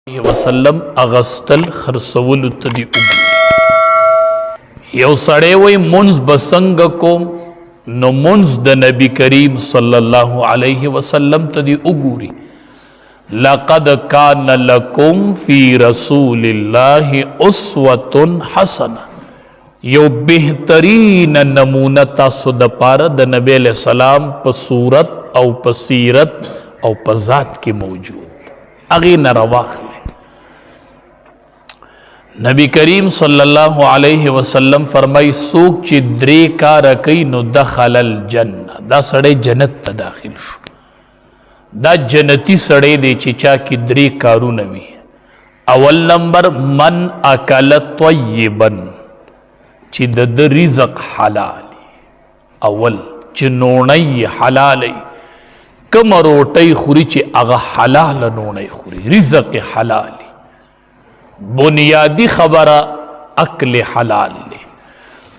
وسلم اغستل خرڅولو ته دی وګوري. یو سړی وای منځ بسنګ کوم، نو منځ د نبی کریم صلی الله علیه وسلم ته دی وګوري. لقد کان لکم فی رسول الله اسوة حسنه، یو بهترین نمونه تاسو د پاره د نبی علیہ السلام په صورت او په سیرت او په ذات کې موجود، هغې نه راواخلئ. نبی کریم صلی الله علیه وسلم فرمای، څوک چې درې کار کوي نو دخل الجنه، دا سړی جنت ته داخل شو. دا جنتی سړی دی چې چا کې درې کارونه وي. اول نمبر، من اکل طیبا، چې د ده رزق حلال. اول چې نوڼی حلال، کومه روټۍ خوري چې هغه حلاله نوڼی خوري، رزق حلال. بنیادی خبره اکل حلال دی.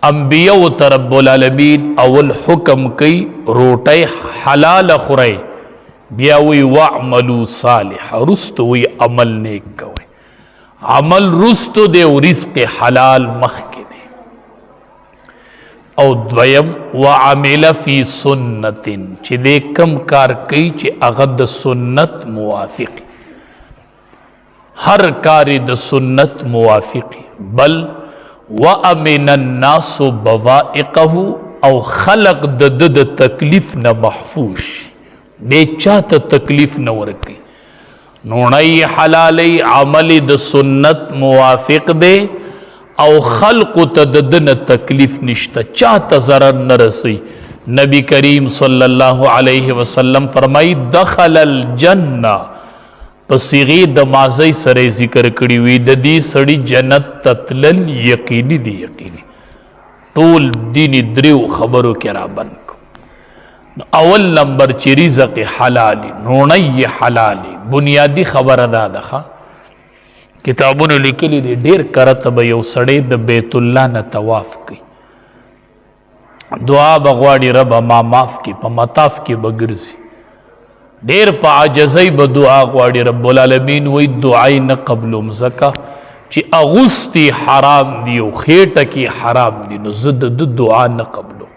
انبیاء ته رب العالمین اول حکم کوي روټۍ حلال خورئ، بیا وی واعملوا صالح، رستو وی عمل نیک کوئ. عمل رستو دی او رزق حلال مخکې دی. او دویم، وعمل فی سنت، چې دې کم کار کوي چې هغه د سنت موافق، هر کار د سنت موافق. بل، وامن الناس بوائقه، او خلق د د تکلیف نه محفوظ، دې چاته تکلیف نه ورکوي. نوڼی حلالي، عمل د سنت موافق دی، او خلق ته د ده تکلیف نشته، چاته ضرر نه رسي. نبی کریم صلی الله علیه وسلم فرمای دخل الجنه، په صیغې د ماضی سره ذکر کړی وي، د دې سړي جنت ته تلل یقیني دی. یقیني ټول دیني دریو خبرو کې را بند کو. اول نمبر چې رزق حلالي، نوڼی حلالي، بنیادی خبره دا ده. کتابونو لیکلي دي، ډېر کرته به یو سړی د بیت الله نه طواف کوي، دعا به غواړي ربه ما معاف کړي، په مطاف کې به ګرځي، ډېر په عاجزۍ به دعا غواړي. رب العالمین وایي دعا یې نه قبلوم، ځکه چې اغوستي حرام دي او خېټه کې حرام دي، نو زه د ده دعا نه قبلوم.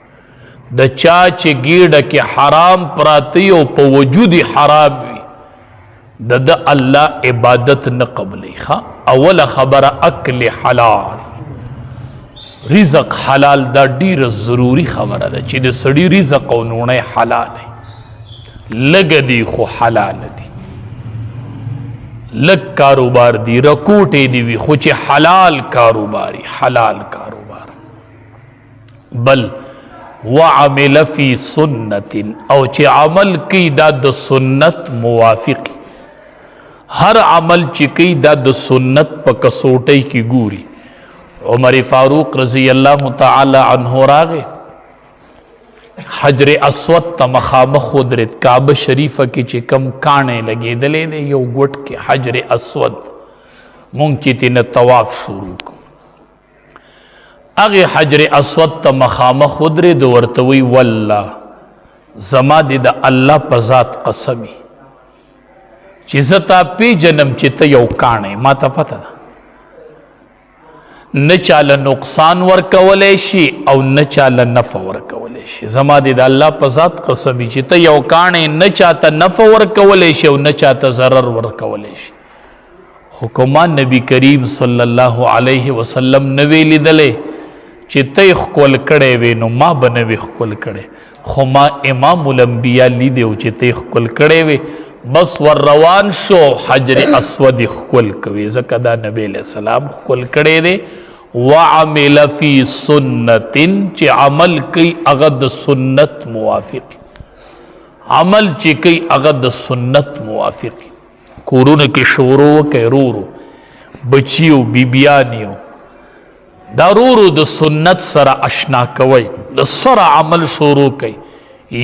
د چا چې ګیډه کې حرام پراته او په وجود حرام وي، د ده الله عبادت نه قبلوي. ښه، اوله خبره اکل حلال، رزق حلال، دا ډیره ضروری خبره ده چې د سړي رزق او نوڼی حلال دی، لږ دی خو حلال دی، لږ کاروبار دی، رکوټې دی وي، خو چې حلال کاروباري، حلال کاروبار. بل، وعمل فی سنت، او چې عمل کوي دا د سنت موافق، هر عمل چې کوي دا د سنت په کسوټۍ کې ګوري. عمر فاروق رضی الله تعالی عنه راغی، حجر اسود ته مخامخ ودرېد. کعبه شریفه کې چې کم کاڼی لګېدلی دی یو ګوټ کې حجر اسود، مونږ چې ترې طواف شروع کړو، هغې حجر اسود ته مخامخ ودرېد، ورته وایي والله زما دې د الله په ذات قسمي چې زه تا پیژنم چې ته یو کاڼی، ما ته پته ده، نه چاله نقصان ورکولی شي او نه چاله نفع ورکولی شي. زما دې د الله په ذات قسم چې ته یو کاڼی، نه چاته نفع ورکولی شي او نه چاته ضرر ورکولی شي. خو که ما نبی کریم صلی الله علیه وسلم نه وی لیدلی چې ته یې ښکل کړی وې، نو ما به نه وي ښکل کړی، خو ما امام الانبیا لیدی او چې ته یې ښکل کړی وې. بس ور روان شو، حجر اسود ښکل کوي، ځکه دا نبی علیہ السلام ښکل کړی دی. وعمل فی سنت، چې عمل کوي هغه د سنت موافق، عمل چې کوي هغه د سنت موافق. کورونو کې شورو وکړئ، رورو بچیو بیبیانیو دا رورو د سنت سره اشنا کوئ، د سره عمل شروع کوي،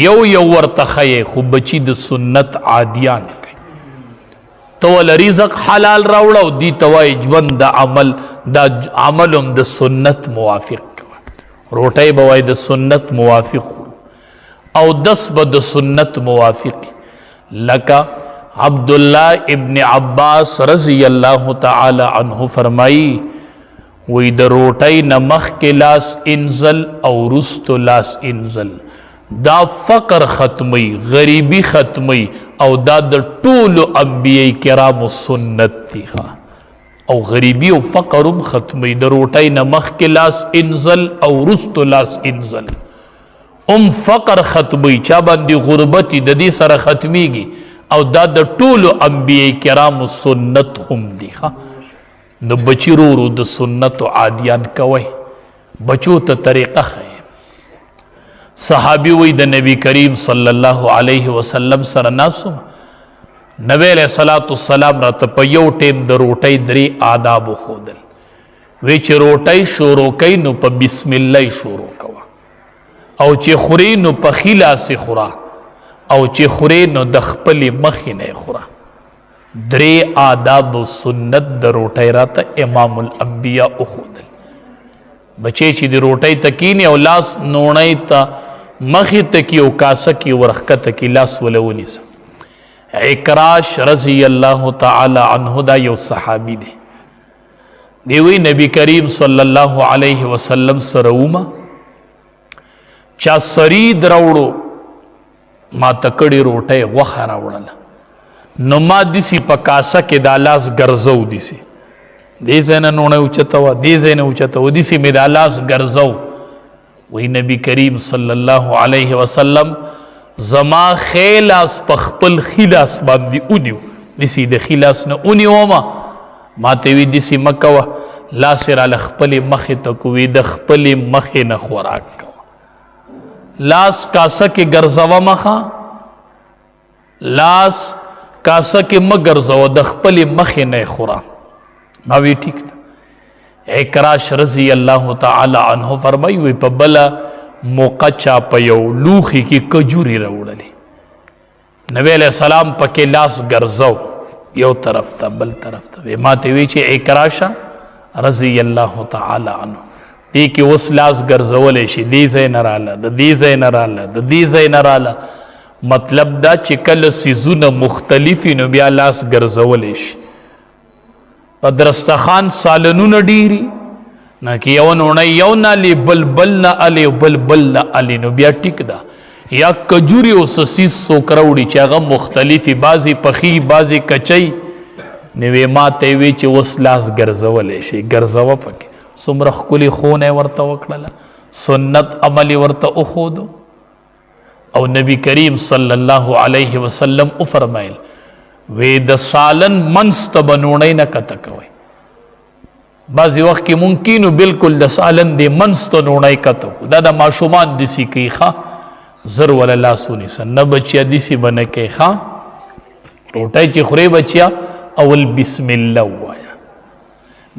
یو یو ورته ښیې، خو بچي د سنت عادیان کوي. ته ول رزق حلال راوړه او دي ته وایي ژوند د عمل، دا عمل هم د سنت موافق کوه. روټۍ به وایي د سنت موافق خورو، او دس به د سنت موافق. لکه عبد الله ابن عباس رضی الله تعالی عنہ فرمایي، وی د روټۍ نه مخکې لاس انزل او وروستو لاس انزل، دا فقر ختمي، غریبی ختمي، او دا د ټولو انبیاء کرامو سنت دی. او غریبی او فقر هم ختمي، د روټۍ نه مخکې لاس انزل او وروستو لاس انزل هم فقر ختمي، چا باندې غربتي د دې سره ختميږي، او دا د ټولو انبیاء کرامو سنت هم دی. نو بچی رو رو د سنت عادیان کوي، بچو ته طریقه ښیي. صحابي وی د نبی کریم صلی الله علیه وسلم سره ناسو، نبی علیہ الصلوۃ والسلام راته په یو ټیم د روټۍ درې آداب وښودل. وی چې روټۍ شروع کوي نو په بسم الله شروع کوه، او چې خوري نو په ښي لاس یې خوره، او چې خوري نو د خپلې مخې نه یې خوره. درې آداب او سنت د روټۍ راته امام الانبیاء وښودل. بچی چې د روټۍ ته کینی او لاس نوڼۍ ته مخې ته کی او کاسه کی ورښکته کی، لاس وله ونیسه. عکراش رضی الله تعالی عنه دا یو صحابي دی، دی وی نبی کریم صلی الله علیه وسلم سره ومه، چا سرید راوړو، ما ته کړې روټۍ غوښه راوړله، نو ما دسی په کاسه کې دا لاس ګرځو، دسی دې ځای نه نوڼه اوچته وه، دې ځای نه اوچته وه، دسی مې دا لاس ګرځو. وی نبی کریم صلی الله علیه وسلم زما ښی لاس په خپل ښي لاس باندې ونیو، دسی د ښي لاس نه ونیوم، ما ته وی دسی مه کوه، لاس یې راله خپلې مخې ته کوي، د خپلې مخې نه خوراک کوه، لاس کاسه کې ګرځوه مخه، لاس کاسه کې مه ګرځوه، د خپلې مخې نه یې خوره. ما وی ټیک ده. عکراش رضی الله تعالی عنه فرمایي، وی په بله موقع چا په یو لوښي کې کجوري راوړلې، نبی علیہ السلام پکې لاس ګرځو یو طرف ته بل طرف ته، وی ما ته وی چې عکراشه رضی الله تعالی عنه دې کې اوس لاس ګرځولی شي، دې ځای نه راله، د دې ځای نه راله، د دې ځای نه راله. مطلب دا چې کله څیزونه مختلف نو بیا لاس ګرځولی شي. په درستخان سالنونه ډېري نه کې یو نوڼی یو نه لې بل بل نه الې بل بل نه الې، نو بیا ټیک ده. یا کجوري او څه څیز څوک راوړي چې هغه مختلفې، بعضې پخي بعضې کچۍ، نو وی ما ته یې وی چې اوس لاس ګرځولی شي، ګرځوه پکې. څومره ښکلې ښوونه یې ورته وکړله، سنت عمل یې ورته وښودو. او نبی کریم صلی الله علیه وسلم وفرمایل، وی د سالن منځ ته به نوڼۍ نه کته کوئ. بعضې وخت کې مونږ کینو بالکل د سالن دې منځ ته نوڼۍ کته کو، دا د ماشومان داسې کوي، ښه زر وله لاس ونیسه، نه بچیا داسې به نه کوي، ښه روټۍ چې خورې بچیا اول بسم الله ووایه،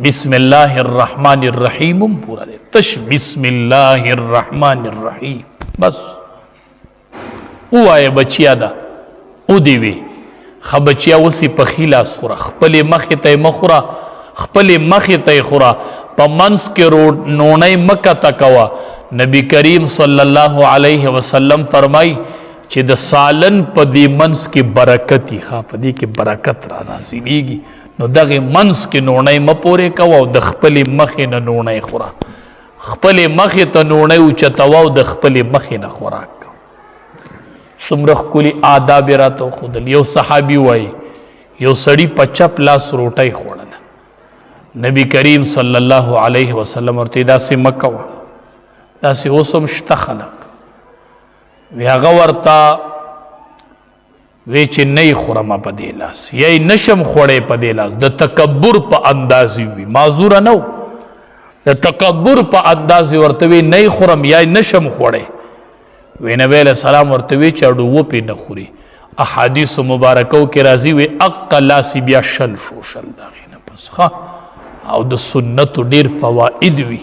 بسم الله الرحمن الرحیم هم پوره دی، تش بسم الله الرحمن الرحیم بس ووایه بچیا، دا ودې وي. ښه بچیا اوس یې په ښي لاس خوره، خپلې مخې ته یې مه خوره، خپلې مخې ته یې خوره، په منځ کې نوڼۍ مه کته کوه. نبی کریم صلی الله علیه وسلم فرمایي چې د سالن په دې منځ کې برکت وي، ښه په دې کې برکت را نازلېږي، نو دغې منځ کې نوڼۍ مه پورې کوه او د خپلې مخې نه نوڼۍ خوره، خپلې مخې ته نوڼۍ اوچتوه او د خپلې مخې نه خوراک کوه. څومره ښکلي آداب یې راته وښودل. یو صحابي وایي یو سړي په چپ لاس روټۍ خوړله، نبی کریم صلی الله علیه وسلم ورته داسې مه کوه، داسې اوس هم شته خلک. وی هغه ورته وی چې نه یې خورم په دې لاس، یا یې نشم خوړی په دې لاس، د تکبر په اندازې وي، معذوره نه و، د تکبر په اندازې ورته وی نه یې خورم یا یې نشم خوړی. وی نبی علیہ السلام ورته وی چې اډو وپې نه خوري. احادیث مبارکو کې راځي وی اقه لاس یې بیا شل شو، شل د هغې نه پس. ښه، او د سنتو ډېر فواید وي.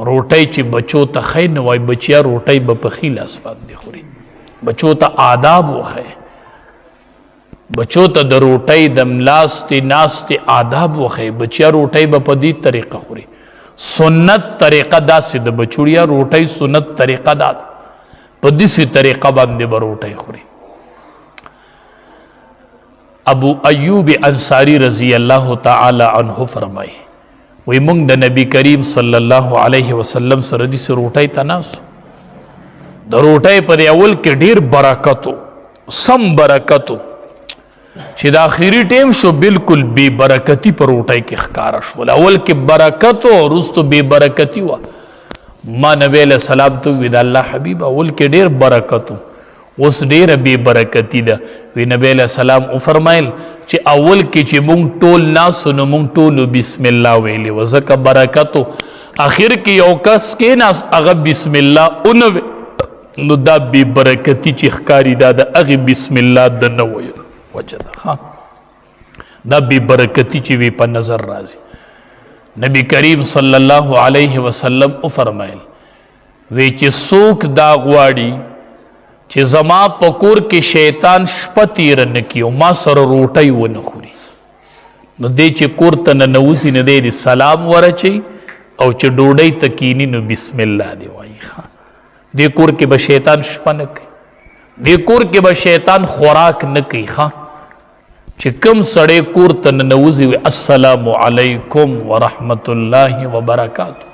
روټۍ چې بچو ته ښیي نو وایي بچیا روټۍ به په ښي لاس باندې خوري، بچو ته آداب وښیي، بچو ته د روټۍ د ملاستې ناستې آداب وښیي، بچیا روټۍ به په دې طریقه خوري. سنت طریقه داسې د بچوړیا روټۍ سنت طریقه دا ده، په داسې طریقه باندې به روټۍ خوري. ابو ایوب انصاری رضی الله تعالی عنه فرمایي، وی مونږ د نبی کریم صلی الله علیه وسلم سره دې روټۍ ته ناسو. د روټۍ په اول کې ډیر برکتو، سم برکتو، چې د اخیری ټیم شو بالکل بے برکتی پر روټۍ کې ښکارا شول. اول کې برکت او وروسته بے برکتی وه. ما نبی علیہ السلام ته وی، د الله حبیب، اول کې ډیر برکتو، اوس ډیره بے برکتی ده. وی نبی علیہ السلام او فرمایل چې اول کې چې مونږ ټول ناسو نو مونږ ټول بسم الله ویلی و، ځکه برکتو. اخر کې یو کس کې ناس هغه بسم الله اونو، نو دا بے برکتی چې ښکاری دا د هغه بسم الله د نه ویلو وجه ده. ها، دا بے برکتی چې وی په نظر راځي. نبی کریم صلی الله علیه وسلم او فرمایل وی چې څوک دا غواړي چې زما په کور کې شیطان شپه تیره نه کړي او ما سره روټۍ ونه خوري، نو دی چې کور ته ننوځي نو دی دې سلام ورچوي او چې ډوډۍ ته کیني نو بسم الله دی وایي. ښه، دې کور کې به شیطان شپه نه کوي، دې کور کې به شیطان خوراک نه کوي. ښه، چې کم سړی کور ته ننوځي وي السلام علیکم ورحمت الله وبرکاته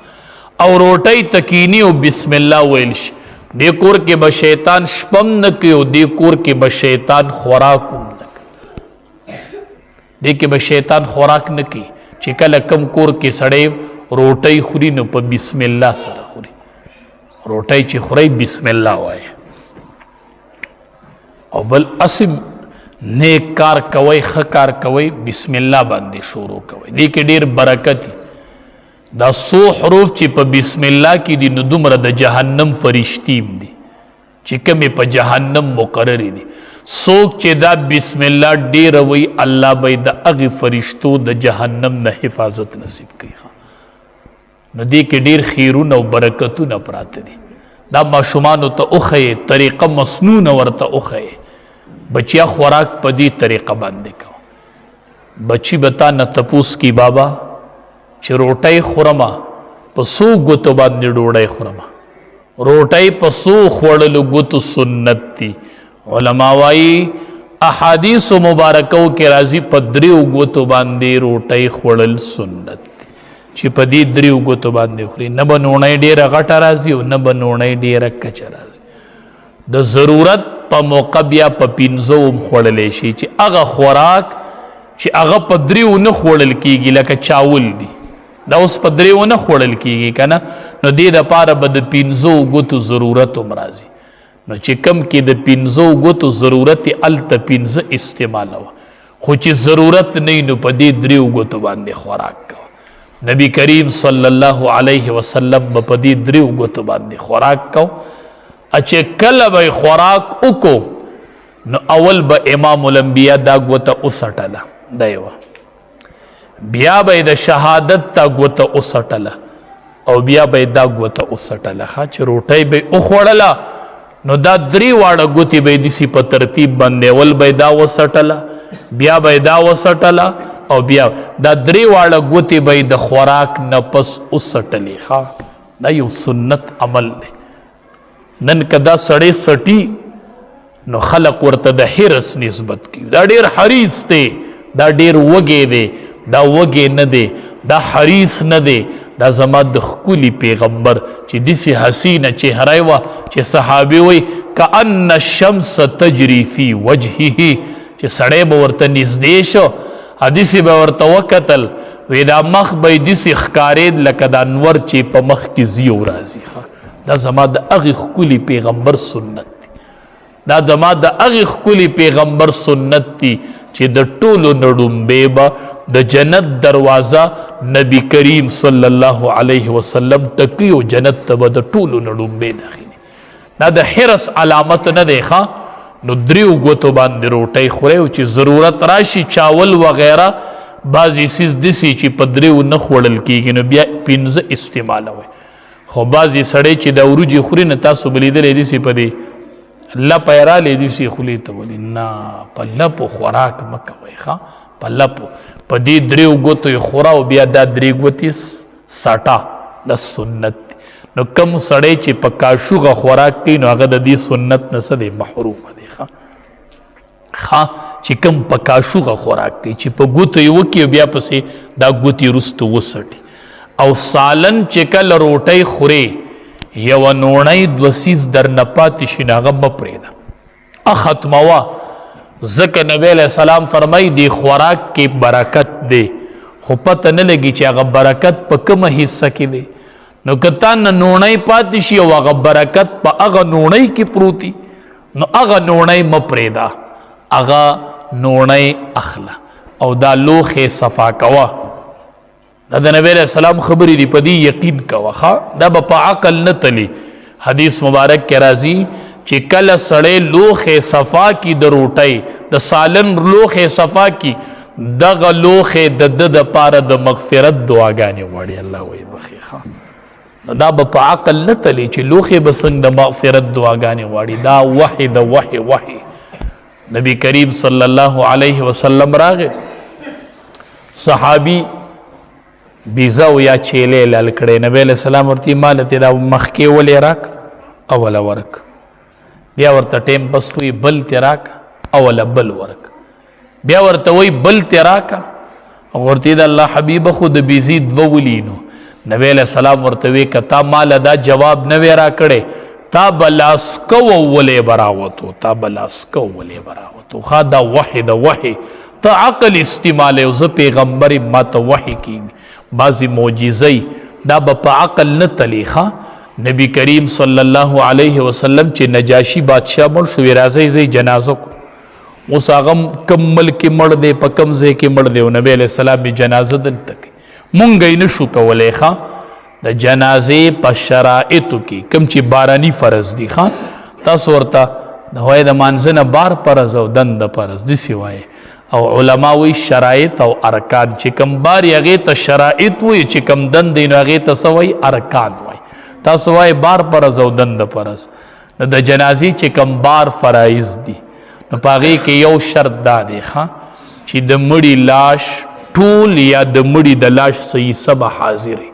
او روټۍ ته کیني او بسم الله ویل شي، دې کور کې به شیطان شپم نه کوي او دې کور کې به شیطان خوراک هم نه کوي. دې کې به شیطان خوراک نه کوي. چې کله کم کور کې سړی روټۍ خوري نو په بسم الله سره خوري. روټۍ چې خوري بسم الله وایي. او بل اسم نیک کار کوي، ښه کار کوي، بسم الله باندې شروع کوي، دې کې ډیر برکت دی. دا څو حروف چې په بسم الله کې دي نو دومره د جهنم فرشتي هم دي چې کومې په جهنم مقررې دي. څوک چې دا بسم الله ډېره وایي الله به یې د هغې فرشتو د جهنم نه حفاظت نصیب کوي. نو دې کې ډېر خیرونه او برکتونه پراته دي. دا ماشومانو ته وښیې، طریقه مسنونه ورته وښیې، بچیا خوراک په دې طریقه باندې کوه. بچی به تا نه تپوس کی بابا چې روټۍ خورمه په څو ګوتو باندې ډوډۍ خورمه؟ روټۍ په څو خوړلو ګوتو سنت دي؟ علما وایي احادیث مبارکو کې راځي په دریو ګوتو باندې روټۍ خوړل سنت دي، چې په دې دریو ګوتو باندې خوري نه به نوڼۍ ډېره غټه راځي او نه به نوڼۍ ډېره کچه راځي. د ضرورت په موقع بیا په پنځو هم خوړلی شي، چې هغه خوراک چې هغه په دریو نه خوړل کېږي، لکه چاول دي، دا اوس په دریو نه خوړل کېږي که نه، نو دې دپاره به د پنځو ګوتو ضرورت هم راځي. نو چې کم کې د پنځو ګوتو ضرورت یې هلته پنځه استعمالوه، خو چې ضرورت نه نو په دې دریو ګوتو باندې خوراک کوه. نبی کریم صلی الله علیه وسلم به په دې دریو ګوتو باندې خوراک کو. چې کله به خوراک وکړو نو اول به امام الانبیاء دا ګوته وسټله، دا یوه، بیا به د شهادت دا ګوته وسټله او بیا به دا ګوته وسټله. ښه، چې روټۍ به وخوړله نو دا درې واړه ګوتې به یې داسې په ترتیب باندې، اول به دا وسټله، بیا به دا وسټله او بیا دا درې واړه ګوتې به یې د خوراک نه پس وسټلې. ښه، دا یو سنت عمل دی. نن که دا سړی سټي نو خلق ورته د حرص نسبت کوي، دا ډیر حریص دی، دا ډیر وږی دی، دا وږی نه دی، دا حریص نه دی، دا زما د ښکلي پیغمبر چې داسې حسینه چهره وه چې صحابي وایي کأن الشمس تجري فی وجهه، چې سړی به ورته نږدې شو داسې به ورته وکتل، وی دا مخ به یې داسې ښکارېد لکه دا نور چې په مخ کې ځي او راځي. دا زما د هغې ښکلي پیغمبر سنت دی، دا زما د هغې ښکلي پیغمبر سنت دی چې د ټولو نه ړومبی به د جنت دروازه نبی کریم صلی الله علیه وسلم ټکي او جنت ته به د ټولو نه ړومبی داخلي. دا د حرص علامت نه دی. ښه، نو دریو ګوتو باندې روټۍ خورئ او چې ضرورت راشي چاول وغیره بعضې څیز داسې چې په دریو نه خوړل کېږي نو بیا پنځه استعمالوئ. خو بعضې سړی چې دا وریجې خوري نو تاسو به لیدلی داسې په دې لپه یې رالې داسې خولې ته ولي، نه، په لپو خوراک مه کوئ. ښه، په لپو په دې دریو ګوتو یې خوره او بیا دا درې ګوتې سټه، دا سنت دی. نو کم سړی چې په کاشوغه خوراک کوي نو هغه د دې سنت نه څه دی، محرومه دی. ښه، ښه چې کوم په کاشوغه خوراک کوي چې په ګوتو یې وکړي او بیا پسې دا ګوتې وروسته وڅټي. او سالن چې کله روټۍ خورې یوه نوڼۍ دوه څیز درنه پاتې شي نو هغه مه پرېږده، ختموه. ځکه نبی علیه السلام فرمایي دی خوراک کې برکت دی، خو پته نه لګي چې هغه برکت په کومه حصه کې دی. نو که تا نه نوڼۍ پاتې شي او هغه برکت په هغه نوڼۍ کې پروت وي نو هغه نوڼۍ مه پرېږده، هغه نوڼۍ اخله او دا لوښی صفا کوه. دا د نبی علیه السلام خبرې دي، په دې یقین کوه. ښه دا به په عقل نه تلي. حدیث مبارک کې راځي چې کله سړی لوښی صفا کی د روټۍ د سالن لوښی صفا کی، دغه لوښی د ده دپاره د مغفرت دعاګانې غواړي، الله وایي بخښي. ښه نو دا به په عقل نه تلي چې لوښی به څنګه د مغفرت دعاګانې غواړي. دا وحی د وحی وحی. نبی کریم صلی الله علیه وسلم راغی، صحابي بیزه او یا چیلې لال کړې، نبی علیه السلام ورته مال ته دا مخکې ولې راک اوله ورک، بیا ورته ټیم پس وی بل ته راک اوله بل ورک، بیا ورته وی بل ته راک. ورته د الله حبیب خو د بیزی دوه ولینو. نبی علیه السلام ورته وی که تا مال دا جواب نه وی راکړی تا به لاسکو ولې براوتو، تا به لاسکو ولې براوتو. ښه دا وحی د وحی ته عقل استعمالوې او زه پیغمبر یم ما ته وحی کیږي. بعضې معجزې دا به په عقل نه تلې. ښه نبی کریم صلی الله علیه وسلم چې نجاشي بادشاه مړ شو، راځئ ځئ جنازه کو. اوس هغه کم ملک کې مړ دی، په کم ځای کې مړ دی، او نبی علیه السلام یې جنازه دلته کوي، مونږ یې نشو کولی. ښه د جنازې په شرایطو کې کم چې باراني فرض دي، ښه تاسو ورته د وایي د مانځه نه بار فرض او دنده فرض داسې وایي. او علما وایي شرایط او ارکان چې کم بار یې هغې ته شرایط وایي، چې کم دند دی نو هغې ته څه وایي؟ ارکان وایي. تاسو وایي بار فرض او دنده فرض. نو د جنازې چې کم بار فرایض دي نو په هغې کې یو شرط دا دی ښه چې د مړي لاش ټول یا د مړي د لاش څه حصه به حاضر وي،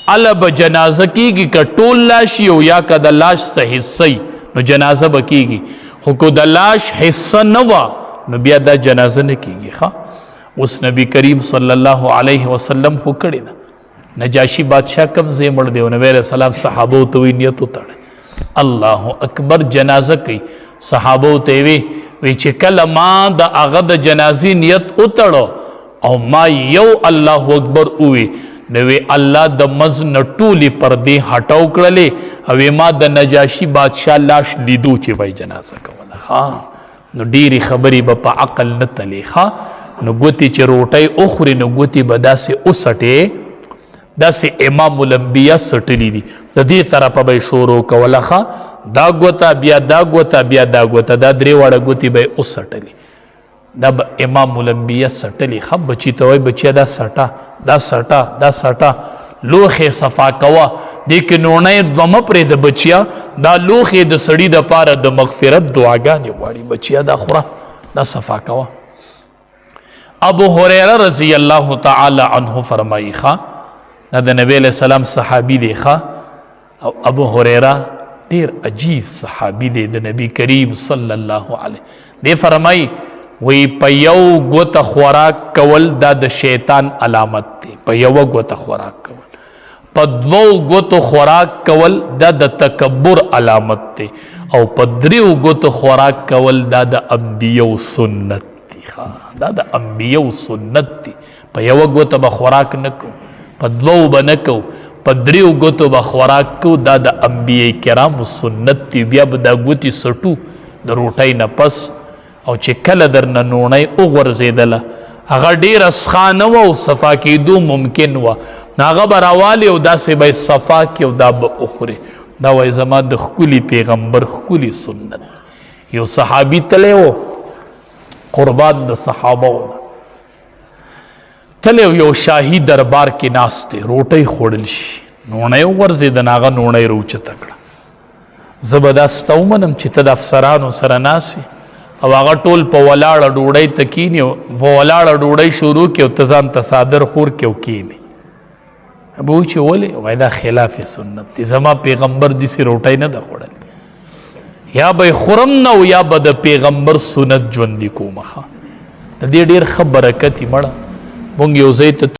هله به جنازه کیږي. که ټول لاش او یا که د لاش څه حصه نو جنازه به کیږي، خو که د لاش حصه نه وه نو بیا دا جنازه نه کیږي. ښه اوس نبی کریم صلی الله علیه وسلم خو کړې ده، نجاشي بادشاه کم ځای مړ دی او نبی علیه السلام صحابو ته وی نیت وتړی، الله اکبر جنازه کوي. صحابو ته وی وی چې کله ما د هغه د جنازې نیت وتړو او ما یو الله اکبر ووی نو وی الله د منځ نه ټولې پردې هټاو کړلې او ما د نجاشي بادشاه لاش لیدو چې وای جنازه کوله. ښه نو ډېرې خبرې به په عقل نه تلې. ښه نو ګوتې چې روټۍ وخورې نو ګوتې به داسې وڅټې، داسې امام الانبیا څټلي دي، د دې طرفه به یې شروع کوله. ښه دا ګوته بیا دا ګوته بیا دا ګوته، دا درې واړه ګوتې به یې وڅټلې، دا به امام الانبیا څټلې. ښه بچي ته وایي بچیه دا څټه دا څټه دا څټه، لوښی صفا کوه، دې کې نوڼی دوه مه پرېږده بچیه، دا لوښی د سړي دپاره د مغفرت دعاګانې غواړي، بچیه دا خوره دا صفا کوه. ابو هريره رضی الله تعالی عنه فرمایي ښه دا د نبی علیه السلام صحابي دی. ښه او ابو هريره ډیر عجیب صحابي دی د نبی کریم صلی الله علیه دی. فرمایي وی په یو ګوته خوراک کول دا د شیطان علامت دی، په یو ګوته خوراک کول، په دوو ګوتو خوراک کول دا د تکبر علامت دی، او په دریو ګوتو خوراک کول دا د انبیو سنت دی. دا د انبیو سنت دی. په یوه ګوته به خوراک نه کوو، په دوو به نه کوو، په دریو ګوتو به خوراک کوو، دا د انبیاء کرامو سنت دی. بیا به دا ګوتې څټو د روټۍ نه پس، او چې کله درنه نوڼۍ وغورځېدله هغه ډېره سخا نه وه او صفا کېدو ممکن وه، نو هغه به راوالي او داسې به یې صفا کړي او دا به وخوري. دا وایي زما د ښکلي پیغمبر ښکلي سنت. یو صحابي تللی و، قربان د صحابه و، تللی یو شاهي دربار کې ناست دی، روټۍ خوړل شي، نوڼۍ وغورځېده، نو هغه نوڼۍ راوچته کړه. زه به دا ستا ومنم چې ته د افسرانو سره ناست یې او هغه ټول په ولاړه ډوډۍ ته کیني او په ولاړه ډوډۍ شروع کړي او ته ځان ته څادر خور کړې او کینې. به وایي چې ولې؟ وایي دا خلاف سنت دی، زما پیغمبر داسې روټۍ نه ده خوړلې. یا به خورم نه او یا به د پیغمبر سنت ژوندي کوم. ښه، د دې ډېر ښه برکت مړه. مونږ یو ځای ته